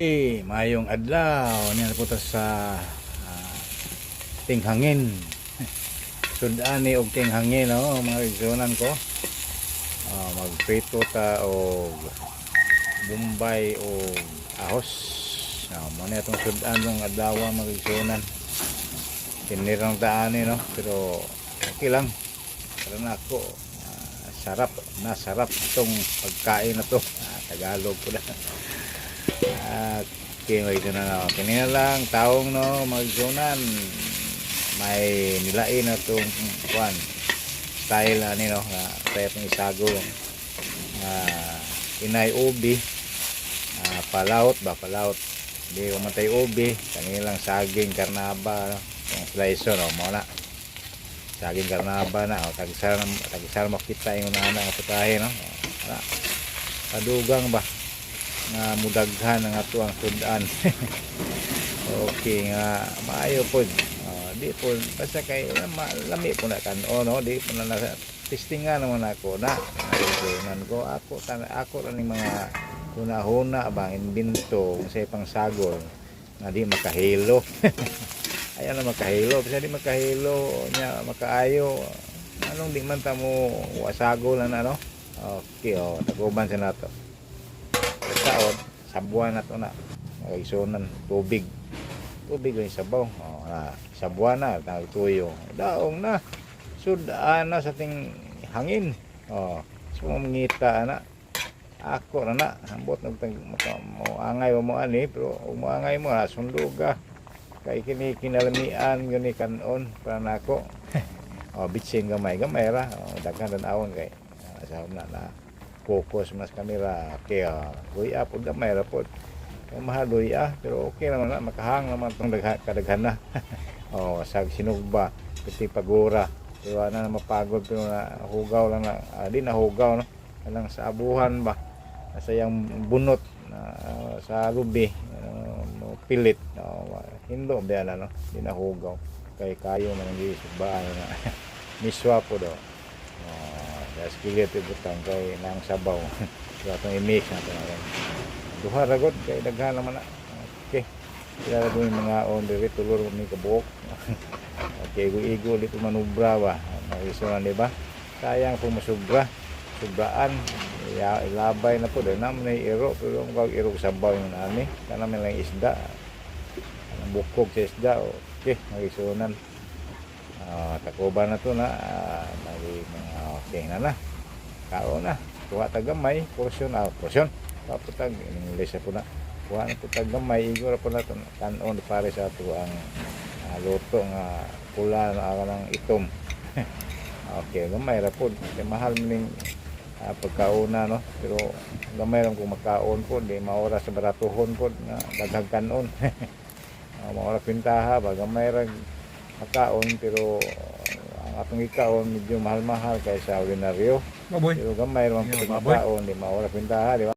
Eh, maayong adlaw niya po ta sa tinghangin. Sudan ni og tinghangin, no, mga igsuonan ko. Magprito ta og Bombay o ahos. Mo na itong sudan ng adlaw, mga igsuonan. Tinirang taan ni, no, pero okay lang. Pero na ako, sarap na sarap itong pagkain na to. Tagalog ko na. Okay, may na na. Kini na lang, taong, no, magsunan. May nilain na itong kuan style ani, no, nga kaya itong isago. Inay ubi, palaot ba, palaot. Di umatay ubi, kanilang saging karnaba, no? Itong slice, no, mo na. Saging karnaba na, o, tagsar, tagsar makita yung nana nga putahe, no? O, na. Padugang ba nga mudaghan ang ato ang sudan. Okay nga maayo pod. Di po basta kay lami po na kan-on, no, di po na na testing nga naman ako na nasunan ko ako tan ako ra ning mga huna-huna ba, imbento kung sa pang sagol nga di makahilo. Ayaw na makahilo, basta di makahilo nya makaayo, anong di man ta mo wasagol na, no? Okay, oh, taguban sa nato taon sabuan na to na, mga isunan, tubig, tubig lang, sabaw, oh, na sabuan na tuyo, daong na sudaan na sa ting hangin, oh, so mangita na ako na na ambot nag mo angay mo ani, pero umuangay mo ha, sunduga kay kini kinalamian gani kanon para nako. Oh, bitsin gamay gamay ra, oh, daghan tan-awon kay sa na na focus mas kamera. Okay, luya po, gamay ra po. Kay mahal luya, pero okay naman na makahang naman tong kadaghan na. Oh, sa sinugba piti pagura, pero na mapagod, pero na hugaw lang na, di na hugaw, no, kanang sa abuhan ba, sa yang bunot na sa lubi, mo pilit, no, hindo ba na, no, di na hugaw kay kayo man ang gisubaan na miswa po do. Oh, das kilit ibutang kay nang sabaw. So atong i-mix na ito na duha ra gud kay daghan naman na. Okay, sila ra yung mga on diri, tulo ra mi kabuok. Okay, igo-igo dito manubra ba, maisunan, di ba? Sayang kung masubra, subraan ya, ilabay na po dahil naman na iro, pero kung iro sabaw yung nani kana man lang isda, ang bukog sa isda. Okay, magisunan, takuban na to na, mga okay na na kaon na, kuha tag gamay porsyon, porsyon tapos tag English na po na, kuha na po tag gamay, igo ra po na to kanon pare sa ato ang luto nga pula na ng itom. Okay, gamay ra po kay mahal man ning pagkauna, no, pero gamay lang kung makaon po, di maora sa baratuhon po nga daghang kanon. Maora kwintaha ba, gamay ra makaon, pero ang atong ikaon medyo mahal-mahal kaysa ordinaryo. Baboy. Pero gamay ra man po Yo, baboy. makaon, di maora kwintaha, di ba?